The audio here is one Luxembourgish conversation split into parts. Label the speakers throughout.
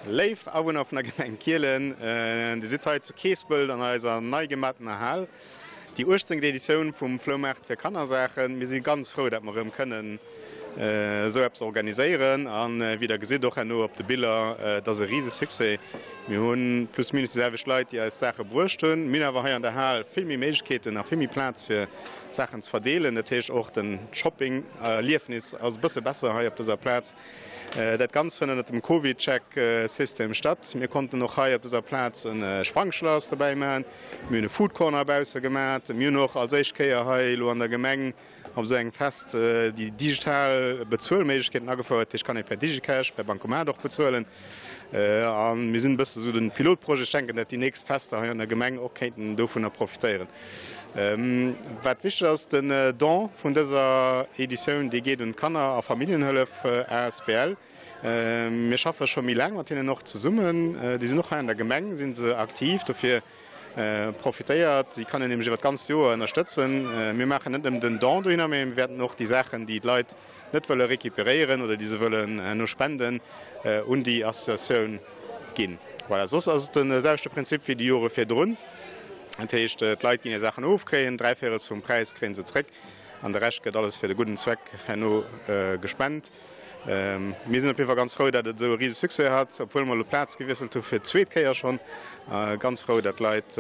Speaker 1: Léif Awunner vun der Gemeng Kielen, Dir sidd hei zu Keespelt an eiser nei gemaatener Hal. Déi 18. Editioun vum Floumaart fir Kannersaachen. Mir si ganz frou, dat mer erëm kënnen esou eppes organiséieren. An wéi der gesitt och herno op de Biller, et ass e rise Succès. Mir hu plus minus déi selwecht Leit, déi eis d'Saache bruecht hunn. Mir hunn awer hei an der Hal vill méi Méiglechkeeten a vill méi Plaz fir d'Saachen ze verdeelen. Dat heescht och den Shopping-Erliefnis ass e bësse besser hei op dëser Plaz. Dat Ganzt fënnt ënnert dem CovidCheck-System statt. Mir konnten och hei op dëser Plaz e Sprangschlass dobäi maachen. Mir hunn e Food Corner bausse gemaat. Mir hunn och als éischt Kéier hei elo an der Gemeng op esou engem Fest déi digital Bezuelméiglechkeeten agefouert. Dat heescht, kann ee per Digicash, per Bancomat och bezuelen. A mir sinn e bësse sou den Pilotprojet. Ech denken, dat déi nächst Fester hei an der Gemeng och kéinten dovunner profitéieren. Wat wichteg ass, den Don vun dëser Editioun, dee geet un d'Kanner a Familljenhëllef asbl. Mir schaffe scho méi laang mat hinnen och zesummen. Déi sinn och hei an der Gemeng si se aktiv. Dofir profitéiert, si kann een nämlech iwwer d'ganzt Joer ënnerstëtzen. Mir maachen net nëmmen den Don dohinner, mee mir wäerten och déi Saachen, déi d'Leit net wëlle recuperéieren oder déi se wëllen herno spenden, un déi Associatioun ginn. Voilà, soss ass et de selwechte Prinzip wéi déi Jore virdrun. Dat heescht, d'Leit ginn hir Saachen ofkréien, dräivéierels vum Präis kréie se zréck an de Rescht gëtt alles fir de gudden Zweck herno gespent. Mir sinn op jidde Fall ganz frou, datt et esou e rise Succès hat, obwuel mer elo d'Plaz gewiesselt hu fir d'zweet Kéier schonn. Ganz frou, datt d'Leit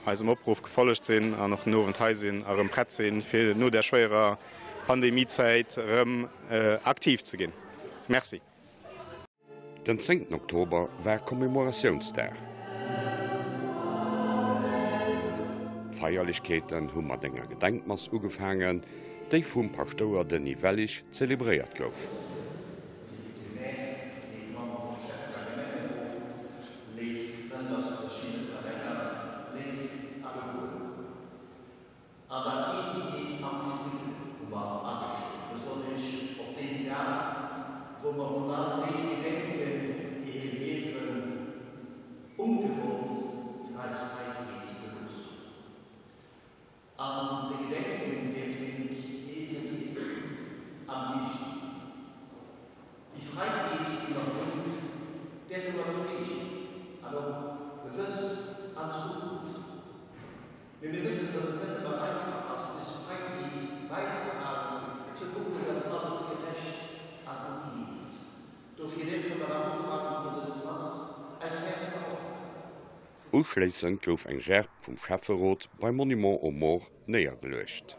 Speaker 1: eisem Opruff gefollegt sinn an och den Owend hei sinn a rëm prett sinn, fir no där schwéierer Pandemiezäit erëm aktiv ze ginn. Merci.
Speaker 2: Den zéngten Oktober war Commemoratiounsdag. D'Feierlechkeeten hu mat enger Gedenkmass ugefaangen, déi vum Paschtouer Denis Wellig zelebréiert gouf.
Speaker 3: An der Eenheet am Fridden hu mer agestoen, besonnesch op deem Dag, wou mer un all déi gedenken, déi hir Liewen ongewollt fir eis Fräiheet gelooss hunn. An de Gedenken dierft een kee vergiessen, am Géigendeel. Déi Fräiheet, déi mer hunn, däerfe mer fleegen an och bewësst an d'Zukunft droen. Mee mir wëssen, dass et net ëmmer einfach ass, dës Fräiheet bäizehalen, ze kucken, dass alles gerecht a gutt leeft. Dofir däerfe mer am Ufank vun dës Mass eis Häerzer opmaachen.
Speaker 2: Uschléissend gouf eng Gerb vum Schäfferot beim Monument aux Morts néiergeluecht.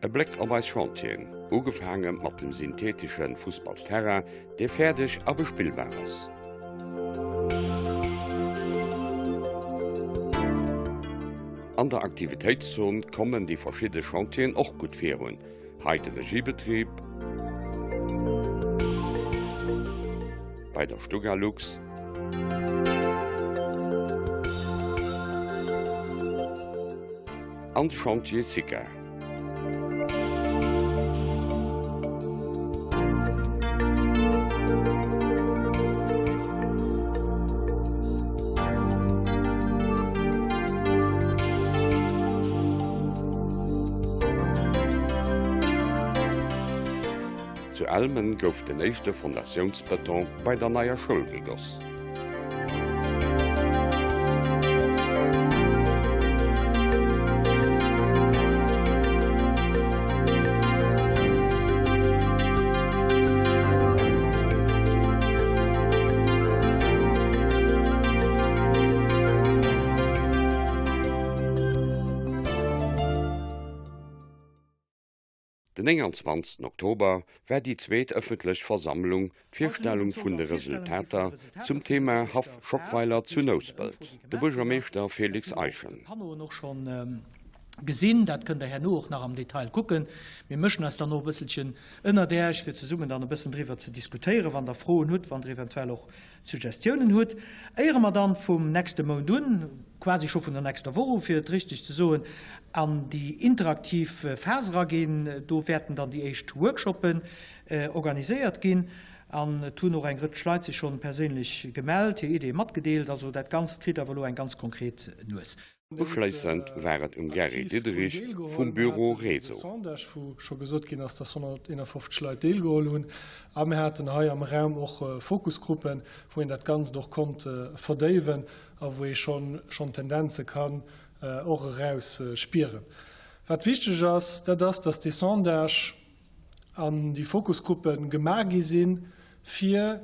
Speaker 2: E Bléck op eis Chantieren, ugefaange mat dem syntheetesche Fussballsterrain, dee fäerdeg a bespillbar ass. An der Aktivitéitszon kommen déi verschidde Chantieren och gutt virun, hei de Regiebetrib, bei der Stugalux, an de Chantier Sika. Zu Elmen gouf den éischte Fondatiounsbeton bei der neier Schoul gegoss. Den 29 Oktober war déi zweet ëffentlech Versammlung d'Virstellung vun de Resultater zum Thema Haff Schockweiler zu Nouspelt. De Buergermeeschter Félix Eischen.
Speaker 4: Panneauen och schonn gesinn. Dat kënnt Der herno och nach am Detail kucken. Mir mëschen eis dann och e bësselchen ënnert Äech, fir zesummen dann e bëssen driwwer ze diskutéieren, wann Der Froen hutt, wann Der eventuell och Suggestiounen hutt, éiere mer dann vum nächste Mount un, quasi scho vun der nächster Woch u fir et richteg ze soen, an déi interaktiv Phas eraginn. Do wäerten dann déi éischt Workshoppen organiséiert ginn an et hunn och eng Rëtsch Leit sech schonn perséinlech gemellt, hir Ideeë matgedeelt. Also dat Ganzt kritt awer elo eng ganz konkret Nues.
Speaker 2: Uschléissend war et um Gary Diderich vum Büro Reso.
Speaker 5: Sondage, wou scho gesot ginn ass, dass 151 Leit deelgeholl hunn. A mir haten hei am Raum och Fokusgruppen, wou een dat Ganzt och konnt verdéiwen a wou ee schonn Tendenze kann och eraus spieren. Wat wichteg ass, dat ass, dass dee Sondage an déi Fokusgruppe gemaach gi sinn, fir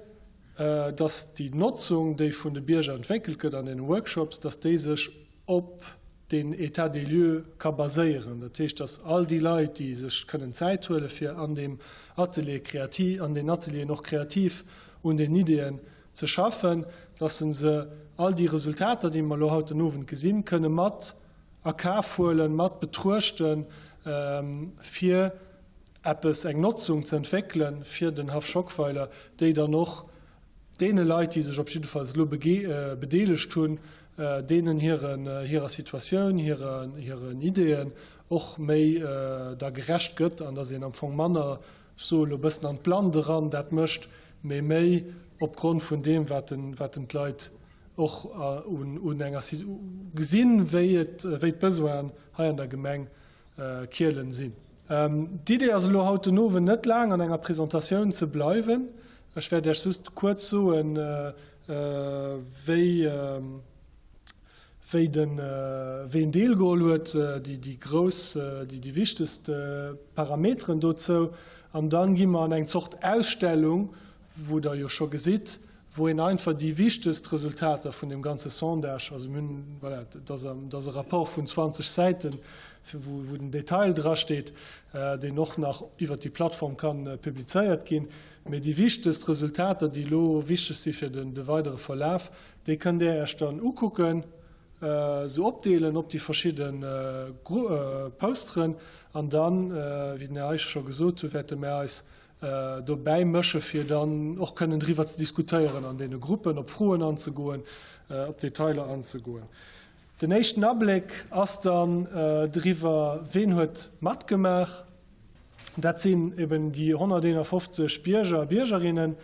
Speaker 5: dass déi Notzung, déi vun de Bierger entwéckelt gëtt an deene Workshops, dass déi sech op deen État des lieux ka baséieren. Dat heescht, dass all déi Leit, déi sech kënnen Zäit huele fir an deem Atelier kreativ, an den Atelieren och kreativ un den Ideeën ze schaffen, dass se se all déi Resultater, déi mer elo haut den Owend gesinn, kënne mat a Kaf huelen, mat betruechten, fir eppes, eng Notzung ze entwéckelen fir den Haff Schockweiler, déi dann och deene Leit, déi sech op jiddefalls elo bedeelegt hunn, deenen hiren, hirer Situatioun, hiren Ideeën och méi da gerecht gëtt an dass een am Fong manner, ech soe elo e bëssen an d'Blannt eran dat mécht, mee méi opgrond vun deem, wat den, wat den d'Leit och un enger, gesinn, wéi et, wéi d'Besoinen hei an der Gemeng Kielen sinn. D'Idee ass elo haut den Owend net laang an enger Presentatioun ze bleiwen. Ech wäert Iech just kuerz soen, wéi wéi den ween deelgeholl huet, déi déi grouss, déi déi wichtegst Parameteren dozou. An dann gi mer an eng Zort Ausstellung, wou Der jo scho gesitt, wou een einfach déi wichtegst Resultater vun deem ganze Sondage, also mir hunn, voilà, et ass et ass e Rapport vun 20 Säiten, wou wou den Detail drasteet, deen och nach iwwert déi Plattform ka publizéiert ginn. Mee déi wichtegst Resultater, déi elo wichteg si fir den de weidere Verlaf, déi kënnt Där Iech dann ukucken, se opdeelen op déi verschidde Posteren an dann, wéi den Här Eicher scho gesot huet, wäerte mär eis dobäi mësche fir dann och kënnen driwwer ze diskutéieren an deene Gruppen, op Froen anzegoen, op Detailer anzegoen. Den éischten Abléck ass dann driwwer, ween huet matgemaach. Dat sinn eben déi 151 Bierger a Biergerinnen.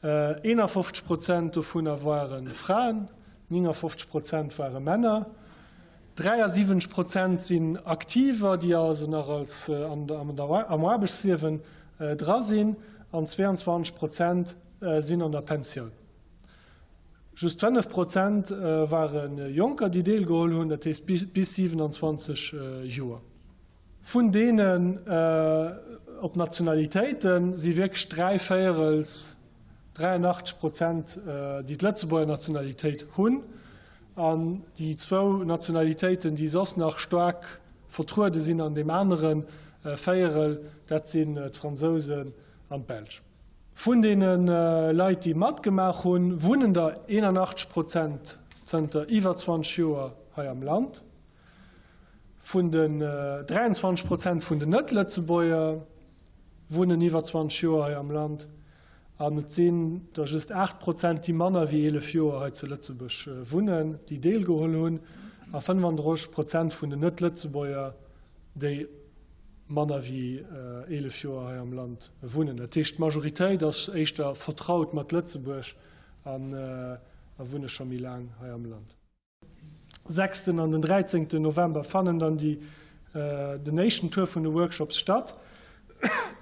Speaker 5: 51 Prozent dovunner ware Fraen, 59 Prozent ware Männer. 73 Prozent sinn Aktiver, déi also nach als am Aarbechtsliewen dra sinn, an 22 Prozent sinn an der Pensioun. Just 5 Prozent ware Jonker, déi deelgeholl hunn, dat heescht bis 27 Joer. Vun deenen op Nationalitéite si wierklech dräivéierels, 83 Prozent, déi d'Lëtzebuerger Nationalitéit hunn. An déi zwou Nationalitéiten, déi soss nach staark vertruede sinn an deem anere. Véierel, dat sinn d'Fransousen an d'Belsch. Vun deene Leit, déi matgemaach hunn, wunnen der 81 Prozent zënter iwwer 20 Joer hei am Land. Vun den 23 Prozent vun den Net-Lëtzebuerger wunnen iwwer 20 Joer hei am Land. An et sinn der just 8 Prozent, déi manner wéi 11 Joer hei zu Lëtzebuerg wunnen, déi deelgeholl hunn. A 35 Prozent vun den Net-Lëtzebuerger, déi manner wéi 11 Joer hei am Land wunnen. Dat heescht, d'Majoritéit ass éischter vertraut mat Lëtzebuerg a wunne scho méi laang hei am Land. Sechsten an den dräizéngten November fannen dann déi den éischten Tour vun de Workshops statt.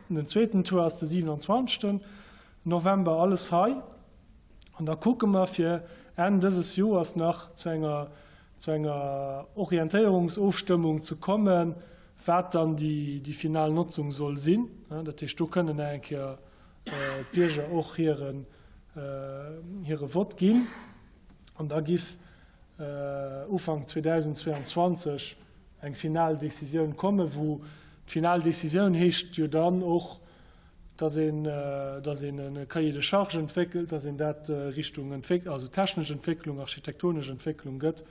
Speaker 5: Den zweeten Tour ass de 27. November, alles hei. An da kucke mer fir Enn dëses Joers nach zu enger zu enger Orientéierungsofstëmmung ze kommen, wat dann déi déi final Notzung soll sinn. Dat heescht, do kënnen nach eng Kéier d'Bierger och hiren hire Vott ginn. An da giff Ufank 2022 eng final Decisioun kommen, wou d'final Decisioun heescht jo dann och, dass een, dass een e Cahier de charges entwéckelt, dass een dat Richtung Entwéck-, also technesch Entwécklung, architektonesch Entwécklung gëtt,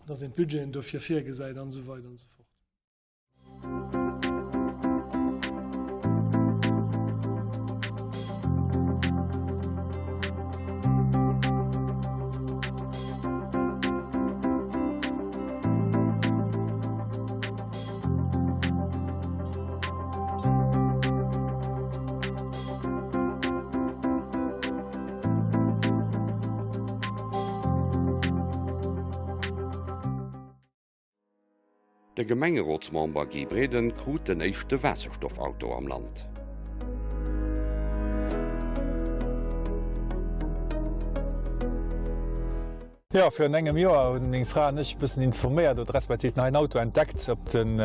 Speaker 5: dass een d'Budgeten dofir virgesäit an esou weider an esou fort.
Speaker 2: De Gemengerotsmember Guy Breden krut den éischte Waasserstoffauto am Land.
Speaker 6: Jo, virun engem Joer hunn meng Fra an ech e bëssen informéiert oder respektiv neien Auto entdeckt op den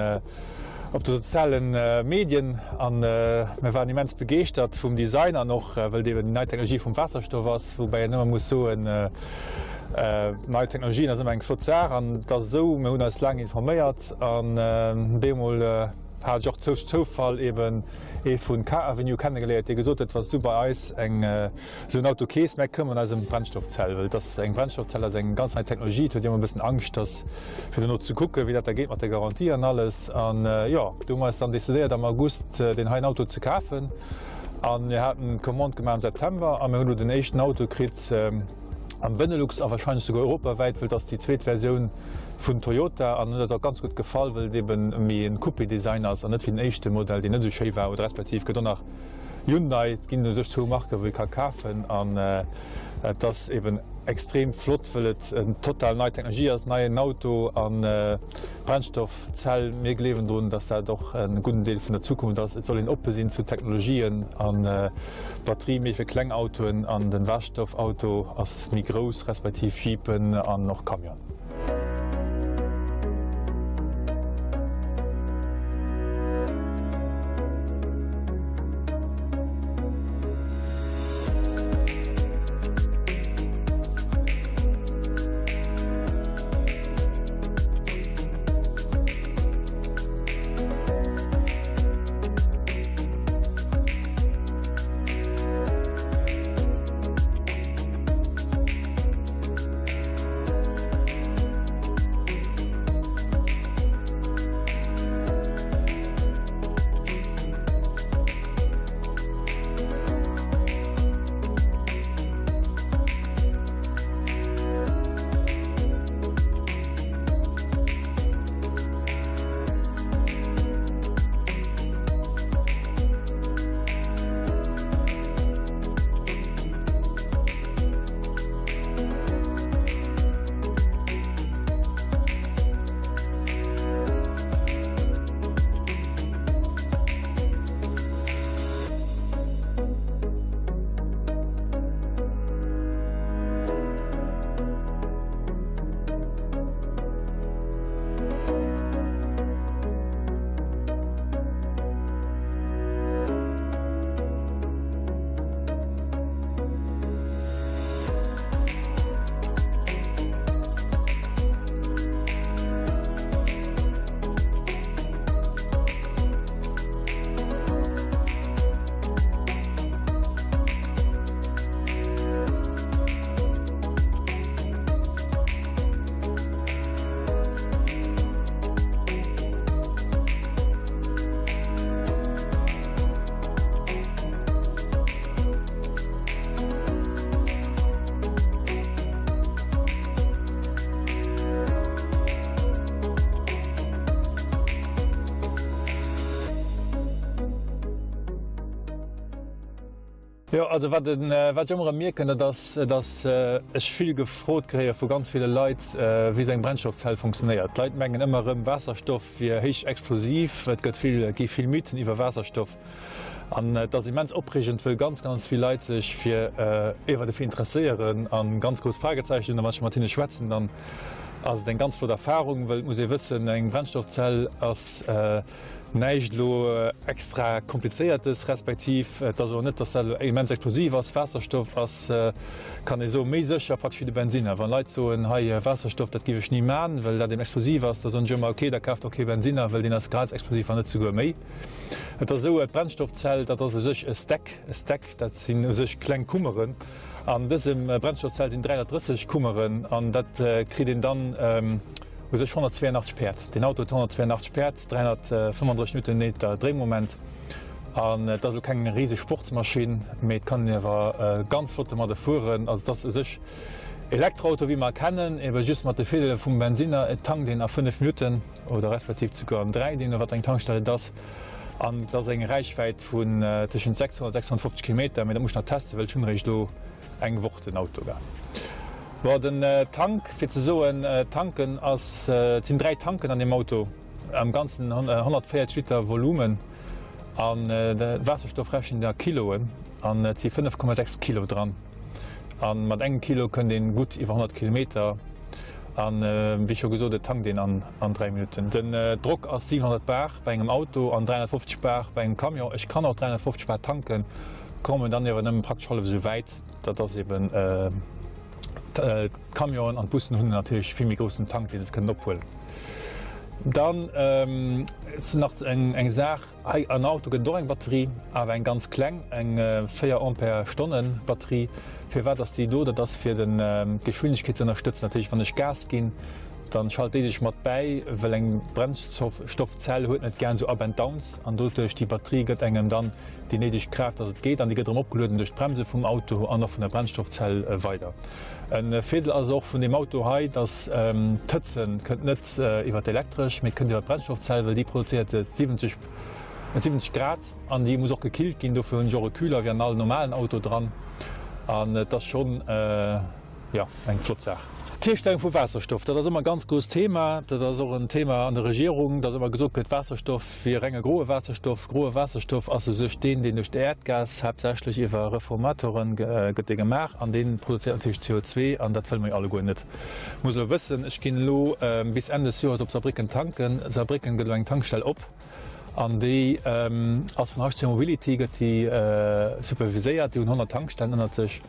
Speaker 6: op de sozialen Medien an mir waren immens begeeschtert vum Design an och wëll et eben déi nei Technologie vum Waasserstoff ass, woubäi een ëmmer muss soen, Nei Technologien ass ëmmer eng flott Saach an et ass esou, mir hunn eis laang informéiert an bemol hat ech och duerch Zoufall eben ee vu Car Avenue kennegeléiert, dee gesot huet, wann s du bei eis eng esou en Auto kees, mär këmmeren eis ëm d'Brennstoffzell, well et ass eng Brennstoffzell ass eng ganz nei Technologie, et huet ee ëmmer e bëssen Angscht, dass fir dono ze kucken, wéi dat da geet mat der Garantie an alles. An jo, do hu mer eis dann decidéiert am August deen heien Auto ze kafen an mir haten d'Commande gemaach am September a mir hunn elo den éischten Auto kritt. Am Benelux a wahrscheinlech souguer europawäit, wëll et ass déi zweet Versioun vun Toyota an huet eis och ganz gutt gefall, wëll et eben méi en Coupé-Design ass an net wéi den éischte Modell, deen net esou schéi war, oder respektiv gëtt och nach Hyundai, et ginn u sech zwou Marken, wou ee ka kafen an et ass eben extrem flott, wëll et en total nei Technologie ass, neien Auto an Brennstoffzell. Mir gleewen drun, dass dat och e gudden Deel vun der Zukunft ass. Et soll een oppe sinn zu Technologien an D'Batterie méi fir kleng Autoen an den Waasserstoffauto ass méi grouss, respektiv Jeepen an och Camion. Jo, also wat wat ech ëmmer erëm mierken, dat ass, datt ech vill gefrot kréie vu ganz ville Leit, wéi esou eng Brennstoffzell funktionéiert. D'Leit mengen ëmmer erëm, Waasserstoff wier héich explosiv. Et gëtt vill, et gi vill Mythen iwwer Waasserstoff. An et ass immens opreegend, wëll ganz, ganz vill Leit sech fir iwwer dofir interesséieren a ganz grouss Fragezeichen hunn. A wann ech mat hinne schwätzen, dann ass et eng ganz flott Erfarung, wëll et muss ee wëssen, eng Brennstoffzell ass Näischt elo extra Komplizéiertes, respektiv et ass och net, datt dat elo immens explosiv ass. Waasserstoff ass, kann ee soen, méi sécher praktesch wéi de Bensinner. Wann Leit soen, hei Waasserstoff, dat géif ech ni man, well dat eben explosiv ass, da soen ech ëmmer, ok, da kaaft och kee Bensinner, well deen ass grad esou explosiv, wann net souguer méi. Et ass esou, d'Brennstoffzell, dat ass u sech e Stack, e Stack, dat sinn u sech kleng Kummeren. An dësem Brennstoffzell sinn 330 Kummeren an dat kritt een dann u sech 182 Päerd. Deen Auto huet 182 Päerd, 335 Newtonmeter Dréimoment an et ass elo keng riseg Sportsmaschinn, mee et kann een awer ganz flott domadde fueren. Also et ass u sech Elektroauto wéi mer e kennen, ebe just mat de Virdeeler vum Bensinner. Et tankt een a 5 Minutten oder respektiv souguer an 3, deemno wat eng Tankstell et ass. An et ass eng Räichwäit vun tëschent 600 a 650 Kilometer, mee dat muss ech nach testen, well ech hunn eréischt elo eng Woch den Auto. Bon, den Tank, fir ze soen, tanken ass, et sinn 3 Tanken an deem Auto, am Ganzen 140 Liter Volumen an de Waasserstoff rechent een a Kiloen an et si 5,6 Kilo dran. A mat engem Kilo kënnt een gutt iwwer 100 Kilometer. An wéi scho gesot, et tankt een an 3 Minutten. Den Drock ass 700 Bar bei engem Auto an 350 Bar bei engem Camion. Ech kann och 350 Bar tanken, kommen dann awer nëmmen praktesch hallef esou wäit. Dat ass eben, d'Camionen an d'Bussen hunn natierlech vill méi groussen Tank, dee se kënnen ophuelen. Dann nach eng Saach. Hei am Auto gëtt et och eng Batterie, awer eng ganz kleng, eng 4 Ampere Stonnen Batterie. Firwat ass déi do? Dat ass fir den d'Geschwindegkeet ze ënnerstëtzen. Dat heescht wann ech Gas ginn, dann schalt déi sech mat bäi, well eng Brennstoffzell huet net gären esou Up and Downs an doduerch déi Batterie gëtt engem dann déi néideg Kraaft, dass et geet an déi gëtt erëm opgelueden duerch d'Bremse vum Auto an och vun der Brennstoffzell weider. E Virdeel ass och vun deem Auto hei, dass d'Hëtze kënnt net iwwer d'Elektresch, mee kënnt iwwer d'Brennstoffzell, well déi produzéiert 70 70 Grad an déi muss och gekillt ginn. Dofir hunn ech och e Kühler wéi an all normalen Auto dran an et ass schonn, jo, eng flott Saach. D'Hierstellung vu Waasserstoff, dat ass ëmmer e ganz grousst Thema. Dat ass och en Thema an der Regierung, dass ëmmer gesot gëtt, Waasserstoff wier renge groe Waasserstoff. Groe Waasserstoff ass u sech deen, deen duerch d'Äerdgas, haaptsächlech iwwer Reformatoren, gëtt dee gemaach an dee produzéiert natierlech CO2 an dat wëlle mer jo alleguer net. Muss elo wëssen, ech ginn elo bis Enn des Joers op Saarbrécken tanken. Saarbrécken gëtt elo eng Tankstell op an déi ass vun HC Mobility gëtt déi superviséiert. Déi hunn 100 Tankstellen ënnert sech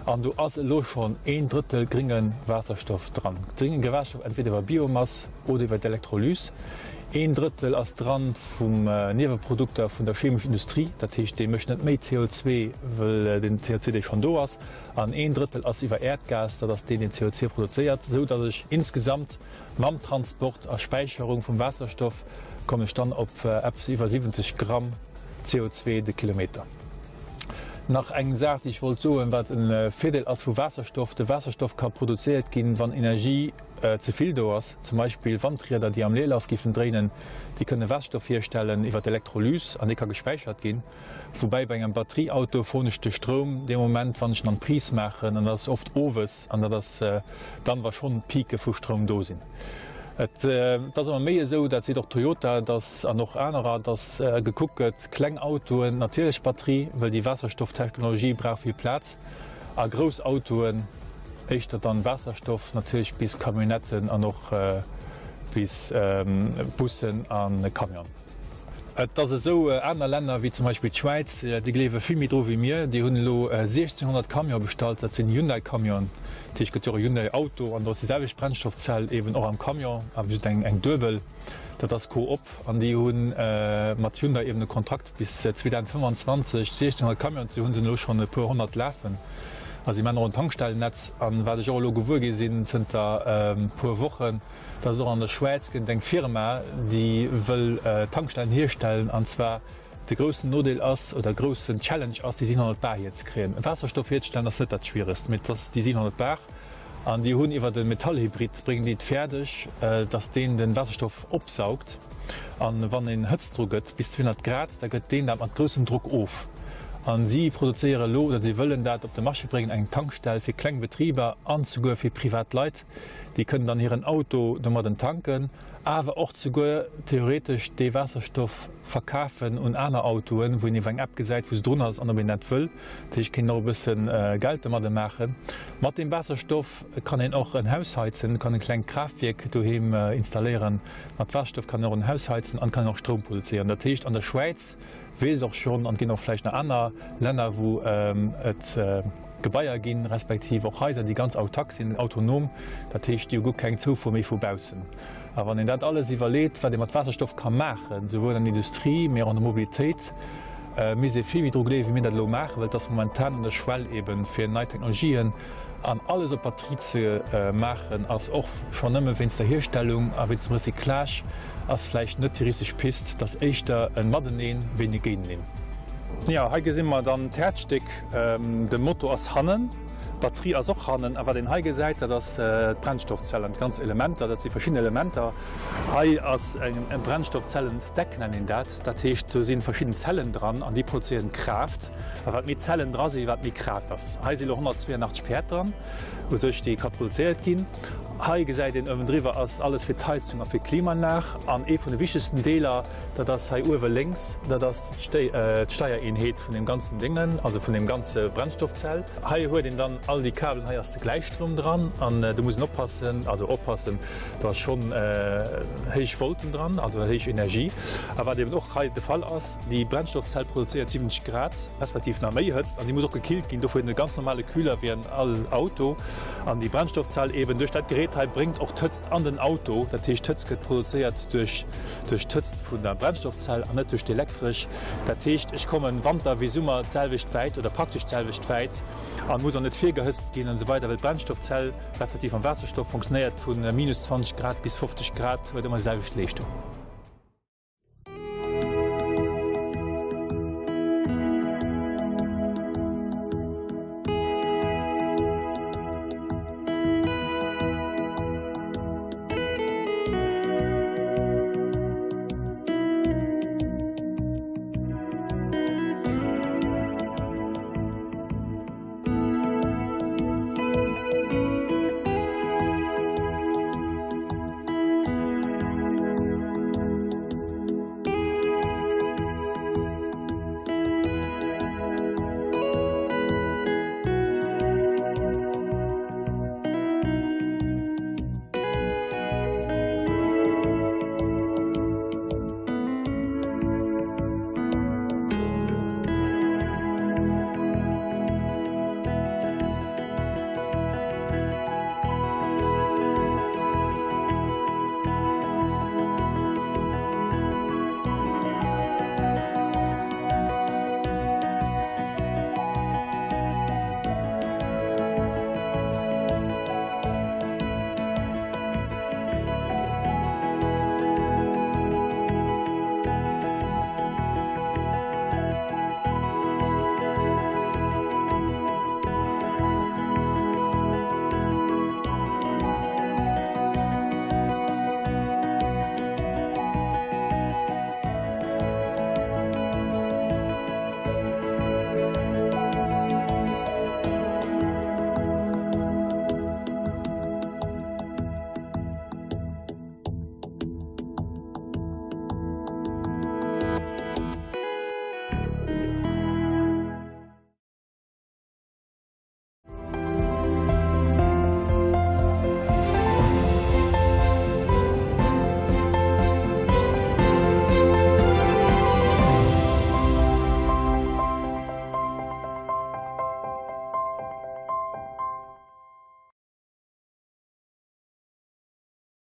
Speaker 6: an do ass elo schonn een Drëttel grénge Waasserstoff dran. Grénge Waasserstoff entweder iwwer Biomass oder iwwer d'Elektrolys. Een Drëttel ass dran vum Nieweprodukter vun der chemesch Industrie, dat heescht dee mécht net méi CO2, wëll den CO2 dee schonn do ass. An een Drëttel ass iwwer Äerdgas, dat ass deen deen CO2 produzéiert, esou datt ech insgesamt mam Transport a Späicherung vum Waasserstoff kommen ech dann op eppes iwwer 70 Gramm CO2 de Kilometer. Nach eng Saach déi ech wollt soen, wat e Virdeel ass vu Waasserstoff, De Waasserstoff ka produzéiert ginn, wann Energie ze vill do ass, zum Beispill Wandrieder, déi am Leerlauf giffen dréinen, déi kënne Waasserstoff hierstellen iwwer d'Elektrolys an dee ka gespäichert ginn. Woubäi bei engem Batterieauto froen ech de Stroum dee Moment, wann ech en an d'Prise maachen, an dat ass oft owes an dat ass dann, wa schonn Pique vu Stroum do sinn. Et ass ëmmer méi esou, dat seet och Toyota, dass, an och anerer, dass gekuckt gëtt, kleng Autoen, natierlech Batterie, well déi Waasserstofftechnologie brauch vill Plaz, A grouss Autoen éischter dann Waasserstoff, natierlech bis Camionnetten an och bis Bussen a Camionen. Et ass esou, aner Länner wéi zum Beispill d'Schwäiz, déi gleewe vill méi dru wéi mir. Déi hunn elo 1.600 Camione bestallt, dat sinn Hyundai-Camionen. Dat heescht, et gëtt jo och e Hyundai-Auto an do ass déi selwecht Brennstoffzell eben och am Camion, awer just eng duebel. Dat ass Coop an déi hu mat Hyundai eben e Kontrakt. Bis 2025 1.600 Camionen ze hunn, sinn elo schonn e puer 100 lafen a si maachen och en Tankstellennetz. An wat ech och elo gewuer gi sinn zënter e puer Wochen, datt et och an der Schwäiz gëtt eng Firma, déi wëll Tankstellen hierstellen. An zwar de groussen Nodeel ass, oder groussen Challenge ass, déi 700 Bar hierzekréien. Waasserstoff hierzestellen ass net dat Schwieregst, mee et ass déi 700 Bar. An déi hunn iwwert e Metallhybrid bréngen déi et fäerdeg, datt deen de Waasserstoff opsaugt. An wann een Hëtzt dru gëtt, bis 200 Grad, da gëtt deen dat mat groussem Drock of. A si produzéiere elo, oder si wëllen dat op de Marché bréngen, eng Tankstell fir kleng Betriber an souguer fir privat Leit. Déi kënnen dann hiren Auto domadden tanken, awer och souguer theoretesch dee Waasserstoff verkafen un aner Autoen, wou een iwwer eng App gesäit, wou se drun ass an ob een dat wëll. Dat heescht, kéint een och e bësse Geld domadde maachen. Mat deem Waasserstoff kann een och en Haus heizen, kann e klengt Kraaftwierk doheem installéieren. Mat Waasserstoff kann een och en Haus heizen an kann een och Stroum produzéieren. Dat heescht, an der Schwäiz weess och schonn, an et ginn och vläicht nach aner Länner, wou et Gebaier ginn, respektiv och Haiser, déi ganz autark sinn, autonom, dat heescht, déi hu guer keng Zoufuer méi vu baussen. A wann een dat alles iwwerleet, wat ee mat Waasserstoff ka maachen, souwuel an der Industrie, mee och an der Mobilitéit, misst ee vill méi dru gleewen, wéi mir dat elo maachen, well et ass momentan un der Schwell eebe fir nei Technologien. An alles op Batterie ze maachen, ass och schonn nëmme wéinst der Hierstellung a wéinst dem Recyclage ass vläicht net déi richteg Pist. Et ass éischter e Mateneen wéi e Géinteneen. Jo, hei gesi mer dann d'Häerzstéck. De Motor ass hannen, d'Batterie ass och hannen. A wat een hei gesäit, dat ass d'Brennstoffzell an d'ganz Elementer. Dat si verschidden Elementer. Hei ass eng Brennstoffzellen-Stack, nennt een dat. Dat heescht, do si verschidden Zellen dran an déi produzéieren Kraaft. A wat méi Zellen dra sinn, wat méi Kraaft ass. Hei si lo 182 Päerd dran, u sech, déi ka produzéiert ginn. Hei gesäit een, uewendriwwer ass alles fir d'Heizung a fir d'Klimaanlag. An ee vun de wichtegsten Deeler, dat ass hei uewe lénks, dat ass d'Steiereenheet vun deem ganzen Déngen, also vun deem ganze Brennstoffzell. Hei huet een dann all déi Kabelen, hei ass de Gläichstroum dran an do muss een oppassen, also oppassen, Do ass schonn héich Volten dran, also héich Energie. A wat eben och hei de Fall ass, déi Brennstoffzell produzéiert 70 Grad, respektiv nach méi Hëtzt an déi muss och gekillt ginn. Dofir huet en e ganz normale Kühler wéi an all Auto. An déi Brennstoffzell eben duerch dat Gerät hei bréngt och d'Hëtzt an den Auto. Dat heescht, d'Hëtzt gëtt produzéiert duerch duerch d'Hëtzt vun der Brennstoffzell an net duerch d'Elektresch. Dat heescht, ech kommen Wanter wéi Summer d'selwecht wäit oder praktesch d'selwecht wäit an muss och net virgehëtzt ginn an esou weider, well d'Brennstoffzell, respektiv mam Waasserstoff funktionéiert vu minus 20 Grad bis 50 Grad, huet ëmmer déi selwecht Leeschtung.